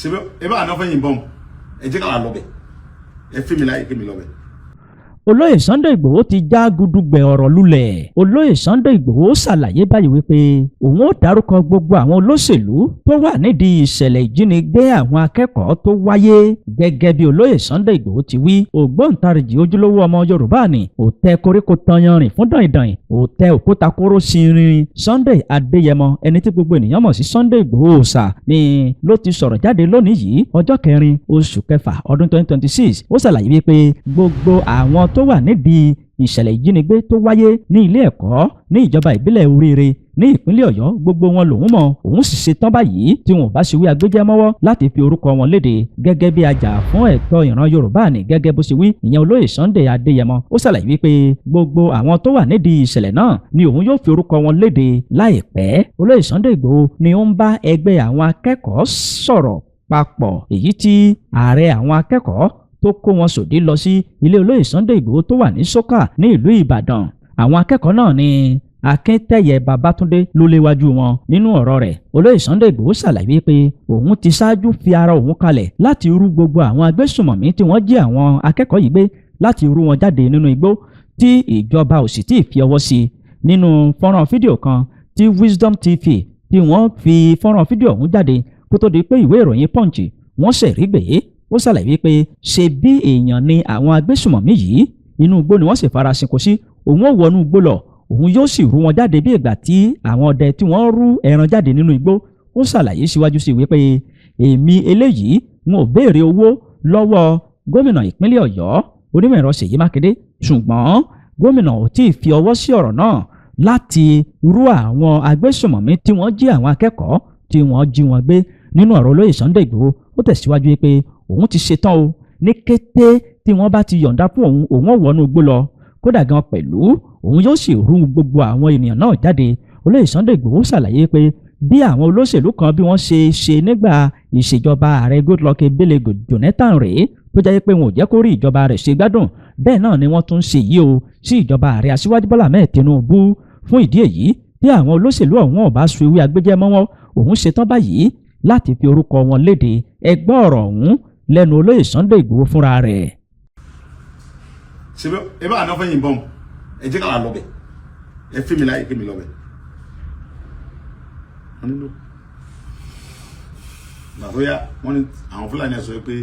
Ṣe ẹ bá àná fẹ́ yìnbọn, ẹ jẹ́ ká lọ bẹ̀, ẹ fi mi láyè kí mi lọ bẹ̀. Olóyè Sunday Igbòho ti já gudugbẹ̀ ọ̀rọ̀ lulẹ̀. Olóyè Sunday Igbòho ṣàlàyé báyìí wípé òun ó dárúkọ gbogbo àwọn olóṣèlú tó wà nídìí ìṣẹ̀lẹ̀ ìjínigbé àwọn akẹ́kọ̀ọ́ tó wáyé. Gẹ́gẹ́ bí olóyè Sunday Igbòho ti wí, ògbóǹtarìgì ojúlówó ọmọ Yorùbá ni òtẹ koríko tanyanrìn fún dàndàn, òtẹ òkúta kóró sinrin, Sunday Adéyẹmọ, ẹni tí gbogbo ènìyàn mọ̀ sí Sunday Igbòho Òòṣà ni, ló ti sọ̀rọ̀ jáde lónìí yìí, ọjọ́ 4 oṣù kẹfà ọdún 2026. Ó ṣàlàyé wípé gbogbo àwọn tó wà nídìí ìṣẹ̀lẹ̀ ìjínigbé tó wáyé ní ilé ẹ̀kọ́ ní ìjọba ìbílẹ̀ Oríire ní ìpínlẹ̀ Ọ̀yọ́, gbogbo wọn lòun mọ̀. Òun sì ṣetán báyìí, tí wọn ò bá ṣe wí agbẹjẹmọ́wọ́, láti fi orúkọ wọn léde gẹ́gẹ́ bí ajá fún ẹ̀tọ́ ìran Yorùbá ní, gẹ́gẹ́ bó ṣe wí, ìyẹn olóyè Sunday Adéyẹmọ. Ó ṣàlàyé wípé gbogbo àwọn tó wà nídìí ìṣẹ̀lẹ̀ náà ni òun yóò fi orúkọ wọn léde láìpẹ́. Olóyè Sunday Ìgbòho ni ó ń bá ẹgbẹ́ àwọn akẹ́kọ̀ọ́ sọ̀rọ̀ papọ̀, èyí tí ààrẹ àwọn akẹ́kọ̀ọ́ tó kó wọn sòdí lọ sí ilé olóyè Sunday Ìgbòho tó wà ní Sọ́kà ní ìlú Ìbàdàn. Àwọn akẹ́kọ̀ọ́ náà ni Akíntẹ́yẹ Babátúndé ló léwájú wọn. Nínú ọ̀rọ̀ rẹ̀, olóyè Sunday Ìgbòho ṣàlàyé pé òun ti ṣáájú fi ara òun kalẹ̀ láti rú gbogbo àwọn agbésùmọ̀mí tí wọ́n jí àwọn akẹ́kọ̀ọ́ yìí gbé, láti rú wọn jáde nínú igbó, tí ìjọba ò sì tí ì fi ọwọ́ sí. Nínú fọ́nrán fídíò kan tí Wisdom TV tí wọ́n fi fọ́nrán fídíò ọ̀hún jáde kó tó di pé ìwé ìròyìn Punch wọ́n ṣẹ̀rí gbé, ó ṣàlàyé pé ṣe bí èèyàn ni àwọn agbésùmọ̀mí yìí, inú igbó ni wọ́n sì farasin kò sí. Òun ò wọnú igbó lọ, òun yóò sì rú wọn jáde bí ìgbà tí àwọn ọdẹ tí wọ́n rú ẹran jáde nínú igbó. Ó ṣàlàyé síwájú sí wípé èmi eléyìí, wọn ò béèrè owó lọ́wọ́ gómìnà ìpínlẹ̀ Ọ̀yọ́, onímọ̀ ẹ̀rọ Ṣèyí Mákindé, ṣùgbọ́n gómìnà ò tí ì fi ọwọ́ sí ọ̀rọ̀ náà láti rú àwọn agbésùmọ̀mí tí wọ́n jí àwọn akẹ́kọ̀ọ́ tí wọ́n jí wọn gbé. Nínú ọ̀rọ̀ olóyè Sunday Ìgbòho, ó tẹ̀síwájú pé òun ti ṣetán o. Ní kété tí wọ́n bá ti yọ̀ǹda fún òun, òun ò wọnú igbó lọ, kódà gan pẹ̀lú òun yóò sì rú gbogbo àwọn ènìyàn náà jáde. Olóyè Sunday Ìgbòho ṣàlàyé pé bí àwọn olóṣèlú kan bí wọ́n ṣe ṣe nígbà ìṣèjọba ààrẹ Goodluck Ebele Jonathan rèé, tó jẹ́ pé wọn ò jẹ́ kó rí ìjọba rẹ̀ ṣe gbádùn, bẹ́ẹ̀ náà ni wọ́n tún ṣe yìí o sí ìjọba ààrẹ Aṣíwájú Bọ́lá Ahmed Tinubu. Fún ìdí èyí, tí àwọn olóṣèlú ọ̀hún ò bá so ewé agbẹ́jẹ́ mọ́ wọn, òun ṣetán báyìí láti fi orúkọ wọn léde. Ẹ gbọ́ ọ̀rọ̀ ọ̀hún lẹ́nu olóyè Sunday Ìgbòho fúnra rẹ̀. Ṣe ẹ bá àná fẹ́ yìnbọn, ẹ jẹ́ ká lọ bẹ̀, ẹ fi mi láyè kí mi lọ bẹ̀. Wọ́n nílò gbà tó yá, wọ́n ní àwọn Fúlàní ẹ̀ sọ pé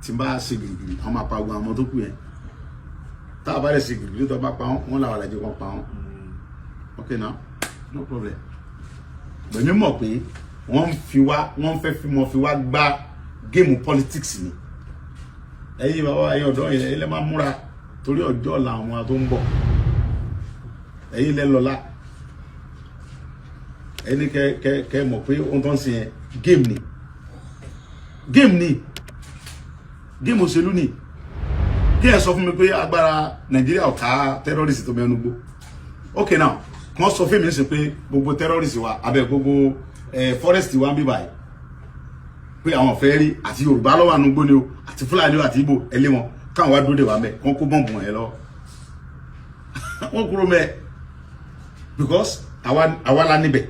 tí n bá ṣe gìrìgìrì, àwọn máa pa ogun àwọn tó kù yẹn. Tá a bá lè ṣe gìrìgìrì, tó bá pa wọn, wọn làwọn àlàjì kan pa wọn. Ok now, no problem. Bẹ̀mí mọ̀ pé wọ́n ń fi wá, wọ́n fẹ́ fi mọ́ fi wá gbá game politics ni. Ẹ̀yin bàbá, ẹ̀yin ọ̀dọ́ yẹn, ẹ̀yin lẹ máa múra torí ọjọ́ ọ̀la àwọn tó ń bọ̀. Ẹ̀yin lẹ lọ́la. Ẹni kẹ kẹ kẹ mọ̀ pé ohun tó ń ṣe yẹn, game ni, game ni, game òṣèlú ni. Kí ẹ sọ fún mi pé agbára Nàìjíríà ò ká terrorist tó mẹ́nu gbó. Ok now, wọ́n sọ fún mi sí pé gbogbo terrorist wa abẹ gbogbo forest wa ń bí báyìí, pé àwọn fẹ́ rí àti Yorùbá lọ́wọ́ ànúgbó ni o, àti Fúlàní o, àti Ìgbò, ẹ lé wọn, káwọn wá dúró dè wá mẹ́, kán kó bọ́ǹbù wọn yẹn lọ, wọ́n kúrò mẹ́, because àwa la níbẹ̀,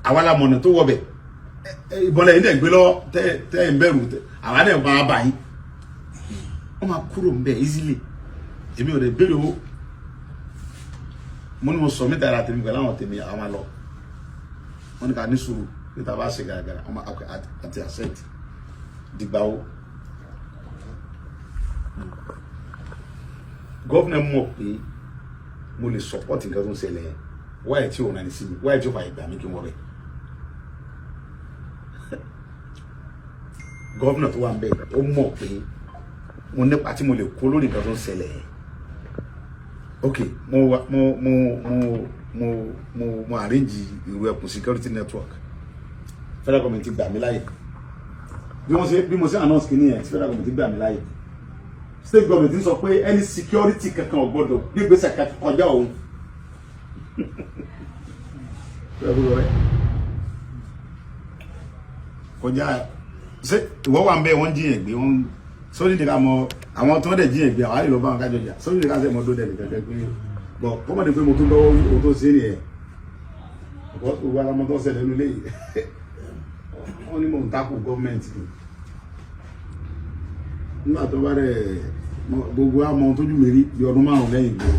àwa la mọ̀nà tó wọ̀ bẹ̀. Ìbọn lẹ́yìn dẹ̀ gbé lọ tẹ́ tẹ́ ń bẹ̀rù, àwa dẹ̀ máa bà yín. Wọ́n máa kúrò ń bẹ̀ easily. Èmi ò dẹ̀ béèrè owó. Mo ní mo sọ mí dára tèmi pẹ̀lú àwọn tèmi, àwọn máa lọ. Wọ́n ní ká ní sùúrù pé tá a bá ṣe gàràgàrà, wọ́n máa àti accept. Dìgbà wo governor mọ̀ pé mo lè support nǹkan tó ń ṣẹlẹ̀ yẹn, wáyé tí òun náà ní sí mi, wáyé tí ó fà ìgbà mi kí n wọ bẹ̀? Governor tó wà ń bẹ̀, ó mọ̀ pé mo nípa tí mo lè kó lórí nǹkan tó ń ṣẹlẹ̀ yẹn. Ok, mo mo mo mo mo mo mo arrange ìrù ẹkùn security network. Federal government ti gbà mí láyè. Bí wọ́n ṣe, bí mo ṣe announce kìíní yẹn, federal government ti gbà mí láyè. State government ń sọ pé any security kankan ò gbọdọ̀ gbégbèsè kankan kọjá òun kọjá. Ṣé ìwọ wà ń bẹ, wọ́n jíyàn gbé, wọ́n sórí nìkan mọ àwọn tó ń dẹ̀ jíyàn gbé, àwọn àlè lọ bá wọn kájọ jà sórí nìkan sẹ mọ dó dẹ̀ nìkan pé bọ̀ kọ́mọ̀dé pé mo tún lọ́wọ́ o tó ṣe nìyẹn. Gbogbo alamọ tó ń ṣẹlẹ̀ nínú ilé yìí. Wọ́n ní mò ń takò gọ́ọ̀mẹ̀ntì ni. Nígbà tó bá rẹ̀ gbogbo àmọ́ tójú mi rí bí ọdún 5 lẹ́yìn ìgboro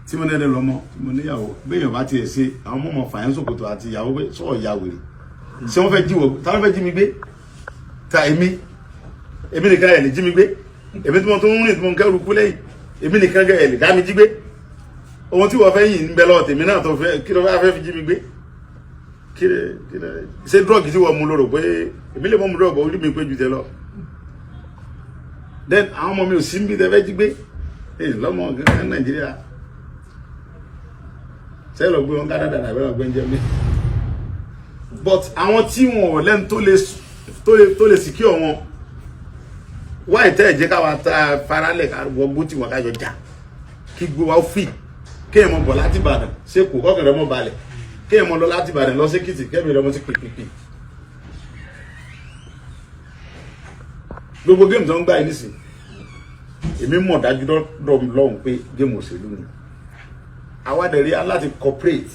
tí mo nẹ́ẹ̀dẹ̀ lọ́mọ, tí mo níyàwó, béèyàn bá tiẹ̀ ṣe àwọn ọmọ ọmọ fàyẹ́ sòkòtò àti ìyàwó pé sọ̀rọ̀ ìyá wèrè, ṣé wọ́n fẹ́ jí wọ̀? Táwọn fẹ́ jí mi gbé? Ta èmi nìkan ẹ̀ lè jí mi gbé? Èmi tí mo tún ń rìn, tí mo ń kẹ́rù kú lẹ́yìn, èmi nìkan ẹ̀ lè dá mi jí gbé? Ohun tí wọ́n fẹ́ yìn ń bẹ lọ́wọ́ tèmi náà tó fẹ́ kí ló fẹ́ fi jí mi gbé? Kí ló ṣé drug tí wọ́n mú lóró pé èmi lè mọ́ mu drug orí mi pé ju tẹ lọ? Then àwọn ọmọ mi ò sí níbi tẹ fẹ́ jí gbé. Èyí lọ́mọ kankan Nàìjíríà ṣé lọ gbé wọn Canada àbẹ́ lọ gbé ń jẹ mí. But àwọn tí wọn ò lẹ́nu tó lè secure wọn wáyé tẹ́ ẹ̀ jẹ́ káwa ta faralẹ̀ ká wọgbó tí wọn ká yọ jà kí gbé wa ó fì, kéèyàn mọ bọ̀ láti Ìbàdàn sẹ́kù, kọ́kàn rẹ̀ mọ́ balẹ̀, kéèyàn mọ lọ láti Ìbàdàn lọ sékìtì, kẹ́mi rẹ̀ mọ́ sí pìpìpì. Gbogbo game tó ń gbà yìí nísìn, èmi mọ̀ dájú dọ́dọ̀ lọ́hùn pé game òṣèlú ni. Àwa dẹ̀ rí aláti cooperate.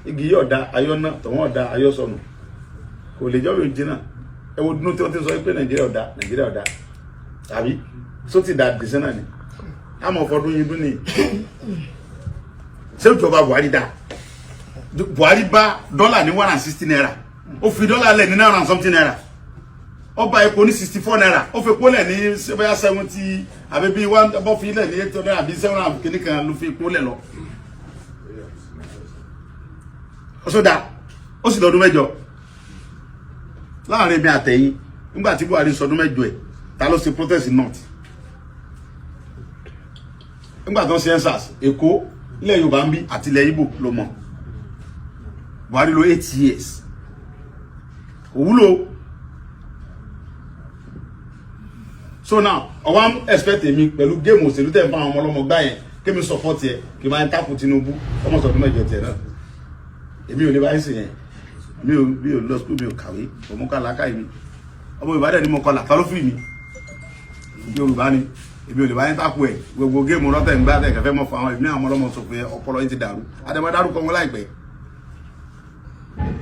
Igi yóò da ayọ́ náà, tọ̀wọ́n ọ̀dà ayọ́ sọnù, kò lè jọ́ mi jìnnà. Ẹ wo dúró tí wọ́n ti sọ pé Nàìjíríà ọ̀dà, Nàìjíríà ọ̀dà, tàbí só ti da dìsẹ́ náà ni àmọ́ fọdún yìí dún ní. Ṣé ìjọba Buhari dá? Buhari bá dọ́là ní ₦160, ó fi dọ́là lẹ̀ ní nine hundred and something naira. Ó bá epo ní ₦64, ó fi epo lẹ̀ ní bóyá 70 àbí bí one bọ́ fi lẹ̀ ní 800 àbí 700 kìíní kan ló fi epo lẹ̀ lọ. Ó sọ da, ó sì lọ́dún 8 láàrin mi àtẹ̀yìn. Nígbà tí Buhari sọdún 8 ẹ̀, ta ló ṣe protest north nígbà tó ń ṣe EndSARS? Èkó, ilẹ̀ Yorùbá ń bí àti ilẹ̀ Ìgbò ló mọ̀. Buhari lò 8 years, kò wúlò. So now, ọwọ́ am expect èmi pẹ̀lú game òṣèlú tẹ̀ ń bá àwọn ọmọ ọlọ́mọ gbá yẹn, kémi support yẹ kí n máa ń takò Tinubu ọmọ sọdún 8 tiẹ̀ náà. Èmi ò lè bá yín sìn yẹn. Mi ò lọ school, mi ò kàwé. Ọmọ kọ́ àlákà yìí mi, ọmọ Yorùbá dẹ̀ ni mo kọlà. Ta ló fún mi? Yorùbá ni èmi. Ò lè bá yín takò ẹ̀. Gbogbo game rọ́tẹ̀ ń gbá tẹ̀ kẹfẹ́ mọ́ fún àwọn èmi, àwọn ọlọ́mọ sọ pé ọpọlọ yín ti dàrú. Àdèmọ́ dárúkọ wọn láìpẹ́.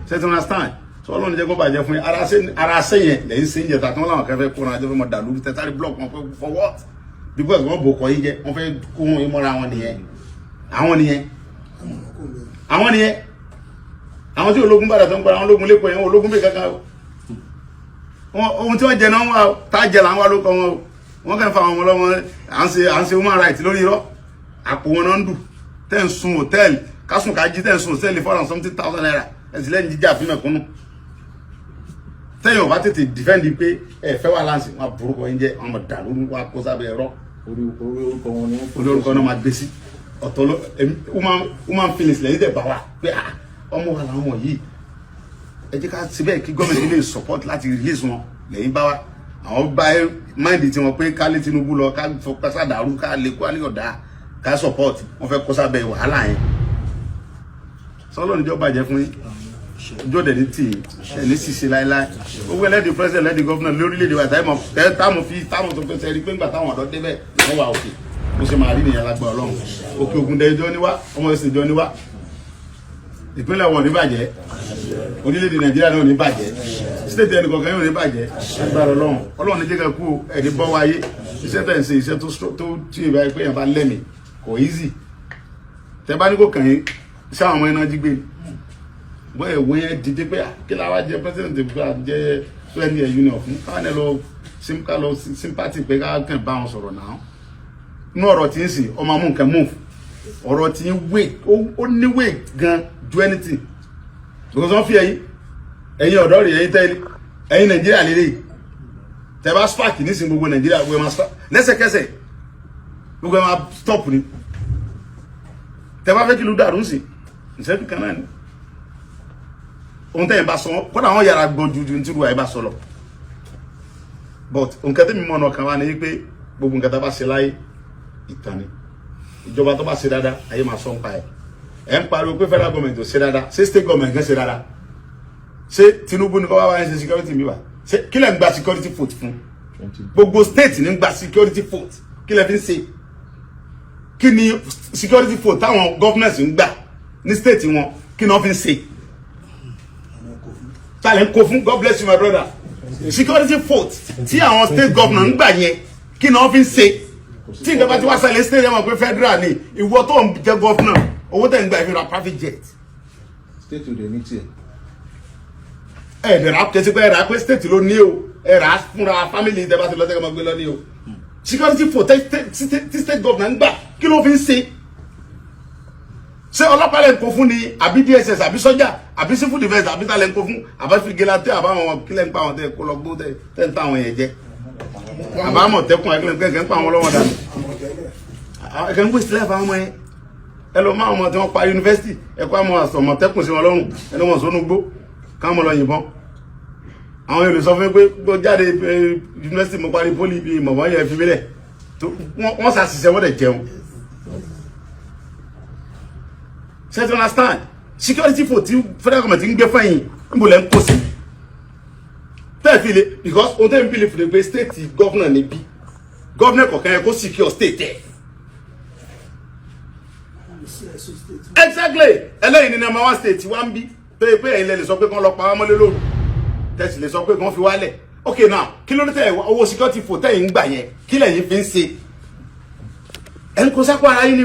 Ṣé ti understand? Sọ Ọlọ́run jẹ́ kó bàjẹ́ fún yín. Ara ṣe yẹn lẹ́yìn ṣe ń jẹta tí wọ́n láwọn kẹfẹ́ kó náà jẹ́ fẹ́ mọ́ dàlú tẹ́tàrí block wọn for what? Because wọ́n bò kọ́ yín jẹ́, wọ́n fẹ́ kó wọn mọ́ra wọn nìyẹn. Àwọn nìyẹn, àwọn nìyẹn, àwọn tí ológun bàdà tó ń gbára àwọn ológun lẹ́kọ̀ọ́ yẹn, ológun bẹ́ẹ̀ kankan o. Ohun tí wọ́n jẹ náà wà tá a jẹ là ń wá ló kọ́ wọn o. Wọ́n kàn fa àwọn ọmọ ọlọ́mọ. À ń ṣe human right lórí irọ́. Àpò wọn náà ń dù tẹ́ ń sun hòtẹ́ẹ̀lì kásùn kájí, tẹ́ ń sun hòtẹ́ẹ̀lì four and something thousand naira. Ẹ̀sìn lẹ́yìn jíjà fún mẹ̀kúnnù. Tẹ́yìn ọba tètè defend pé ẹ fẹ́ wà láǹsì, wọn burúkọ yín jẹ́, wọn dàrú, wọn kó sábẹ́ ẹ̀rọ. Orí orúkọ wọn ni wọ́n Orí orúkọ náà máa gbé sí ọ̀tọ̀ ló human feelings lẹ́yìn tẹ̀ bá wa pé ah, ọmọ wa làwọn yìí, ẹ jẹ́ ká síbẹ̀ kí gọ́ọ̀mẹ̀ntì lè support láti release wọn. Lẹ́yìn bá wa, àwọn bá mind tí wọn pé ká lé Tinubu lọ, ká fọ kásá dàrú, ká lè kó alẹ́ ọ̀dà, ká support wọn fẹ́ kó sábẹ́ wàhálà yẹn. Sọlọ́ níjọ́ bàjẹ́ fún yín, ìjọ dẹ̀ ní tì í ẹ̀ ní ṣìṣe láéláé. Gbogbo ẹlẹ́dìí president, ẹlẹ́dìí governor lórílẹ̀‐èdè wa, táìmọ̀ fi táwọn tó fẹsẹ̀ rí pé ńgbà táwọn ọ̀dọ́ débẹ̀, wọ́n wà òkè. Bó ṣe máa rí nìyẹn lágbára Ọlọ́run. Òkè Ògùn dẹ̀ ìjọ níwá, ọmọ ẹ̀sìn ìjọ níwá, ìpínlẹ̀ wọn ò ní bàjẹ́, orílẹ̀-èdè Nàìjíríà náà ò ní bàjẹ́, state ẹnì kọ̀ọ̀kan yóò ní bàjẹ́ lágbára Ọlọ́run. Ọlọ́run ní jẹ́ ká kú ẹni bọ́ wáyé. Iṣẹ́ tẹ̀ ń ṣe, iṣẹ́ tó tí ìbá pé yẹn bá lẹ́mìí, kò easy. Tẹ bá ní kò kàn yín, ṣé àwọn ọmọ iná jí gbé bọ́ ẹ̀wọ́ yẹn dìde pé kí la wá jẹ president pé à jẹ 20 union fún káwọn ẹ lọ ká lọ sympathy pé ká kàn bá wọn sọ̀rọ̀ náà. Inú ọ̀rọ̀ tí ń sìn ọmọ amú nǹkan move, ọ̀rọ̀ tí ń weight, ó ní weight gan ju anything, because wọ́n fi ẹ̀yin ọ̀dọ́ rẹ̀, ẹ̀yin tẹ́lẹ̀, ẹ̀yin Nàìjíríà lélẹ̀. Tẹ́ bá spark nísìnyí, gbogbo Nàìjíríà, gbogbo ẹ̀ máa spark lẹ́sẹ̀kẹsẹ̀, gbogbo ẹ̀ máa stop ni. Tẹ́ bá fẹ́ kí ló dàrú sí ìṣẹ́jú kan náà ni ohun tẹ́yìn bá sọ, kódà wọ́n yàrá gbọ́ ju ju tí ruwa yìí bá sọ lọ. But nǹkan tẹ́mi mọ̀ ọ̀nà kan wá ní wípé gbogbo nǹkan tá a bá ṣe láyé, ìtàn ni. Ìjọba tó bá ṣe dáadáa, ayé máa sọ ń pa ẹ̀. Ẹ̀ ń pariwo pé federal government ò ṣe dáadáa. Ṣé state government kan ṣe dáadáa? Ṣé Tinubu ní kọ́ wá wáyé ṣe security mi wá? Ṣé kí lẹ̀ ń gba security vote fún? Gbogbo state ní ń gba security vote. Kí lẹ̀ fi ń ṣe? Kí ni security vote táwọn governors ń gbà ní state wọn? Kí ni wọ́n fi ń ṣe? Ta lẹ́ ń kó fún? God bless you, my brother. Security vote tí àwọn state governor ń gbà yẹn, kí ni wọ́n fi ń ṣe? Tí nǹkan bá ti wá ṣẹlẹ̀ state yẹn, mọ̀ pé federal ni. Ìwọ tó ń jẹ́ governor, owó tẹ̀ ń gbà fi ra private jet. State ò dẹ̀ ní tiẹ̀. Ẹ dẹ̀ ra kẹsí pé ẹ rà pé state ló ní o. Ẹ rà á fúnra family tẹ bá ti lọ sẹ́kẹ̀ máa gbé lọ ní o. Security vote tí state governor ń gbà, kí ló fi ń ṣe? Ṣé ọlọ́pàá lẹ́ ń kó fún ni, àbí DSS, àbí sọ́jà, àbí civil defence, àbí tá lẹ́ ń kó fún, àbí vigilante, àbáwọn kílẹ̀ ń pa àwọn tẹ́ kó lọ gbó tẹ́ ń ta àwọn yẹn jẹ, àbámọ̀tẹ́kùn, ẹ̀kẹ́ ń pa àwọn lọ́wọ́ dànù, ẹ̀kẹ́ ń gbèsè lẹ́fà àwọn ọmọ yẹn? Ẹ lọ máa ọmọ tí wọ́n parí yunifásitì, ẹ kó àwọn àmọ̀tẹ́kùn sí wọn lọ́rùn, ẹni wọn sọnù gbó káwọn lọ yìnbọn. Àwọn yóò lè sọ fún mi pé gbọ́ jáde yunifásitì, mo parí poly bíi mọ̀mọ́ yẹn fi mílẹ̀, wọ́n ṣàṣìṣe, wọ́n dẹ̀ jẹun. Ṣé you understand? Security vote tí federal government ń gbé fẹ́yìn, níbo lẹ́ ń kó sí tẹ́ẹ̀ fi le? Because ohun tẹ́ẹ̀ ń believe ni pé state governor níbí, governor kọ̀ọ̀kan yẹ kó secure state ẹ̀. Exactly. Ẹlẹ́yìn ní number one state wa ń bí tó yẹ pé ẹ̀yin lẹ lè sọ pé kán lọ pa wá mọ́lé lóru, tẹ̀sí lè sọ pé kán fi wálẹ̀. Ok, now, kí ló dé tẹ̀ owó security vote tẹ̀yìn ń gbà yẹn, kí lẹ̀yin fi ń ṣe? Ẹ̀ ń kó sápò ara yín ni.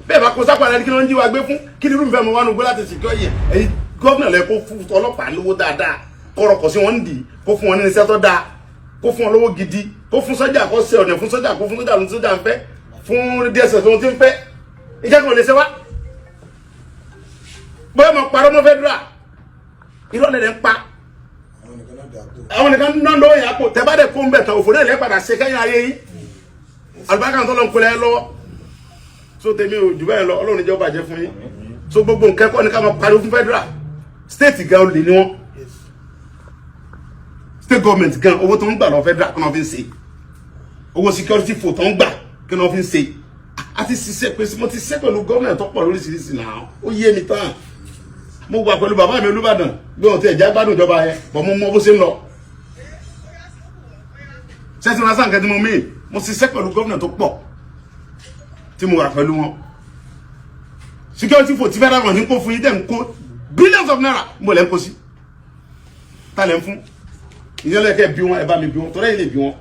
Bẹ́ẹ̀ bá kó sápò ara yín, kí ló ń jí wa gbé fún? Kí ni irúfẹ́ mo wá nu gbé láti secure yẹn? Ẹ̀yin gómìnà lẹ kó fún ọlọ́pàá lówó dáadáa, kọ́rọ̀ kọ̀ sí wọn ń dì, kó fún wọn ní iṣẹ́ tó dáa, kó fún wọn lówó gidi, kó fún sọ́jà, kó ṣe ọ̀nà fún sọ́jà, kó fún sọ́jà lóhun tí sọ́jà ń fẹ́, fún DSS lóhun tí ń fẹ́. Iṣẹ́ kan ò lè ṣe wá. Bóyá mo parọ́ mọ́ federal, irọ́ lẹ̀ ń pa. Àwọn nìkan náà lọ́wọ́ yẹn àpò tẹ́ bá dẹ̀ kó ń bẹ̀ tán, òfò náà lẹ́ padà ṣe kẹ́yìn ayé yín. Àlùbáríkà tó lọ ń kolẹ̀ lọ́wọ́. So tèmi ò jù bẹ́ẹ̀ lọ. Ọlọ́run ìjọba bàjẹ́ fún yín. So gbogbo nǹkan kọ́ ni ká máa pariwo fún federal. State gan olè ni wọ́n. State government gan, owó tó ń gbà lọ federal, kí wọ́n fi ń ṣe? Owó security vote tó ń gbà, kí wọ́n fi ń ṣe? Àti ṣiṣẹ́ pé mo ti ṣiṣẹ́ pẹ̀lú gómìnà tó pọ̀ lóríṣiríṣi náà, ó yé mi tán. Mo wà pẹ̀lú bàbá mi Olúbàdàn bí wọn ti ẹ̀já gbádùn ìjọba yẹn bọ̀, mo mọ bó ṣe ń lọ. Ṣẹ́sìn wọn sáà nǹkan tí mo mí. Mo ṣiṣẹ́ pẹ̀lú gómìnà tó pọ̀ tí mo wà pẹ̀lú wọn. Security vote tí federal government ń kó fún yín, tẹ̀ ń kó billions of naira, ń bọ̀ lẹ́ ń kó sí? Ta lẹ́ ń fún? Ìyẹn lẹ́kẹ̀ bí wọn. Ẹ bá mi bí wọn, tọ́lá yìí lè bí wọn.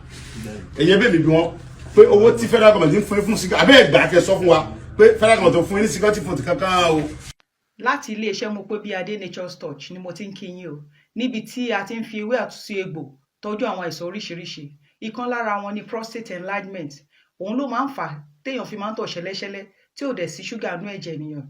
Ẹ̀yẹ bẹ́ẹ̀ mi bí wọn pé owó tí federal government ń fún yín fún security, àbẹ́ ẹ̀gbà kẹ́ sọ fún wa pé federal government fún yín ní security vote kankan o. Láti iléeṣẹ́ Mopébíadé Nature's Touch ni mo ti ń kí yín o, níbi tí a ti ń fi ewé àti egbò tọ́jú àwọn àìsàn oríṣiríṣi. Ìkan lára wọn ni prostate enlargement. Òun ló máa ń fà á téèyàn fi máa ń tọ̀ ṣẹlẹ́ṣẹlẹ́, tí ò dẹ̀ sí ṣúgà nú ẹ̀jẹ̀ ènìyàn.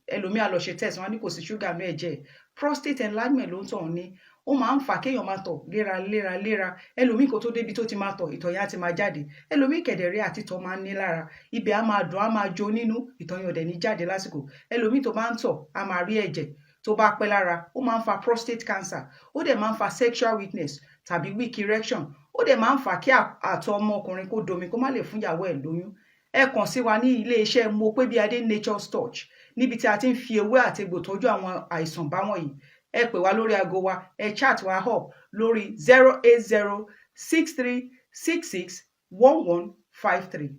Ẹlòmíà lọ ṣe test, wọn ní kò sí ṣúgà nú ẹ̀jẹ̀, prostate enlargement ló ń tọ̀ ní. Ó máa ń fà kéèyàn máa tọ̀ léra léra léra. Ẹlòmíì, kó tó débi tó ti máa tọ̀, ìtọ̀ yẹn á ti máa jáde. Ẹlòmíì kẹ̀dẹ̀rẹ́, àti tọ̀ máa ń ní lára, ibẹ̀ á máa dùn, á máa jó nínú, ìtọ̀ yẹn ò dẹ̀ ní jáde lásìkò. Ẹlòmíì tó bá ń tọ̀, á máa rí ẹ̀jẹ̀. Tó bá pẹ́ lára, ó máa ń fa prostate cancer. Ó dẹ̀ máa ń fa sexual weakness tàbí weak erection. Ó dẹ̀ máa ń fà kí àtọ̀ ọmọkùnrin kó domi, kó má lè fún ìyàwó ẹ̀ lóyún. Ẹ kàn sí wa ní iléeṣẹ́ Mopébíadé Nature's Touch, níbi tí a ti ń fi ewé àti egbò tọ́jú àwọn àìsàn báwọn yìí. Ẹ pè wá lórí aago wa, ẹ chat wa up lórí 08063661153,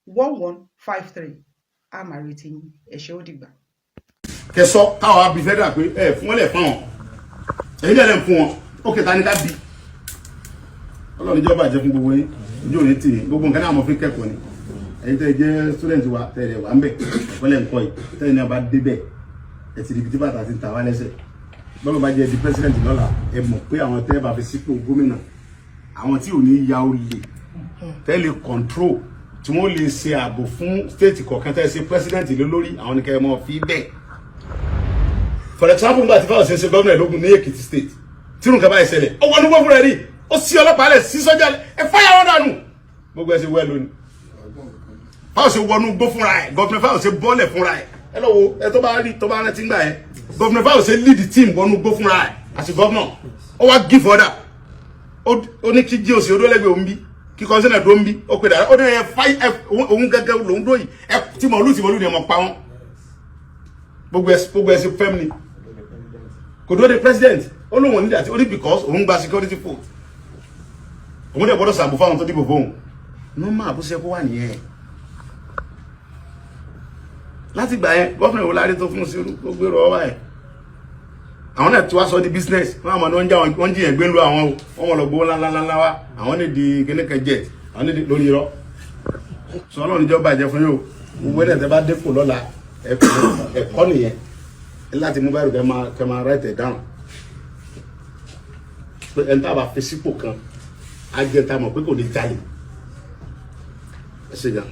08063661153. A máa retí yín. Ẹ ṣé, ó dìgbà. Kẹsọ káwa bí federal pé ẹ fún wọn lẹ fún wọn, èyí lẹ fún wọn. Ó kẹta ní ká bí. Ọlọ́run ìjọba jẹ́ fún gbogbo yín. Ojú òní tì í. Gbogbo nǹkan náà mo fi kẹ́kọ̀ọ́ ni. Ẹ̀yin tẹ́ ẹ jẹ́ student wa, tẹ́ ẹ wà ń bẹ̀, ẹ̀kọ́ lẹ́ ń kọ́ yìí. Tẹ́ ẹ ní abá débẹ̀, ẹ ti di ibi tí bàtà ti ń ta wá lẹ́sẹ̀. Bọ́lá bá jẹ́ di president lọ́la, ẹ mọ̀ pé àwọn tẹ́ ẹ bá fi sípò gómìnà, àwọn tí ò ní ya olè, tẹ́ lè control, tí wọ́n lè ṣe ààbò fún state kọ̀ọ̀kan tẹ́ ẹ ṣe president lé lórí, àwọn ní kẹ́ ẹ mọ̀ fi bẹ́ẹ̀. For example, nígbà tí Fáyọ̀ṣe ṣe gómìnà lógun ní Èkìtì State, tí nǹkan báyìí ṣẹlẹ̀, ó wọnú gbọ́ fúnra ẹ̀ rí, ó sí ọlọ́pàá lẹ̀, sí sọ́jà lẹ̀, ẹ fáyà wọn dànù. Gbogbo ẹ ṣe wẹ́ lónìí. Fáyọ̀ṣe wọnú gbó fúnra ẹ̀. Gómìnà Fáyọ̀ṣe bọ́ọ̀lẹ̀ fúnra ẹ̀. Ẹ lọ wo ẹ tó bá rí, tó bá rántí gbà ẹ, gómìnà Fáyọ̀ṣe lead team wọnú gbó fúnra ẹ̀ àti gómìnà. Ó wá give order, ó ní kí GOC odólẹ́gbẹ̀ẹ́ òun bí, kí kọ́sínà tó ń bí. Ó pè dára, ó ní ẹ fáyì ẹ, òun gẹ́gẹ́ lòún dó yìí, ẹ tí mọ̀lú tí mọ̀lú ni ẹ mọ̀ pa wọ́n. Gbogbo ẹ ṣe fẹ́m ni. Kò dúró de president. Ó lóun ò ní dàtí ó ní because òun gba security vote, òun dẹ̀ gbọ́dọ̀ sàbò fáwọn tó dìbò fóun. Normal bó ṣe kó wà nìyẹn. Láti gbà yẹn, gómìnà wo lárí tó fún sí gbogbo èrò ọwọ́ ẹ̀? Àwọn náà ti wá sọ di business. Wọn àmọ́ ni wọ́n ń já wọ́n jiyàn gbé lu àwọn o, wọ́n mọ̀ lọ gbowó ńláńláńlá wa. Àwọn ní di kíní kan jet, àwọn ní di lórí irọ́. Sọ Ọlọ́run níjọ́ bàjẹ́ fún yóò. Gbogbo ẹ̀ tẹ́ bá dépò lọ́la, ẹ̀kọ́ nìyẹn láti mú báyìí kẹ́ máa write it down pé ẹni tá a bá fi sípò kan á jẹ́ tá a mọ̀ pé kò ní jalè. Ẹ ṣe gan.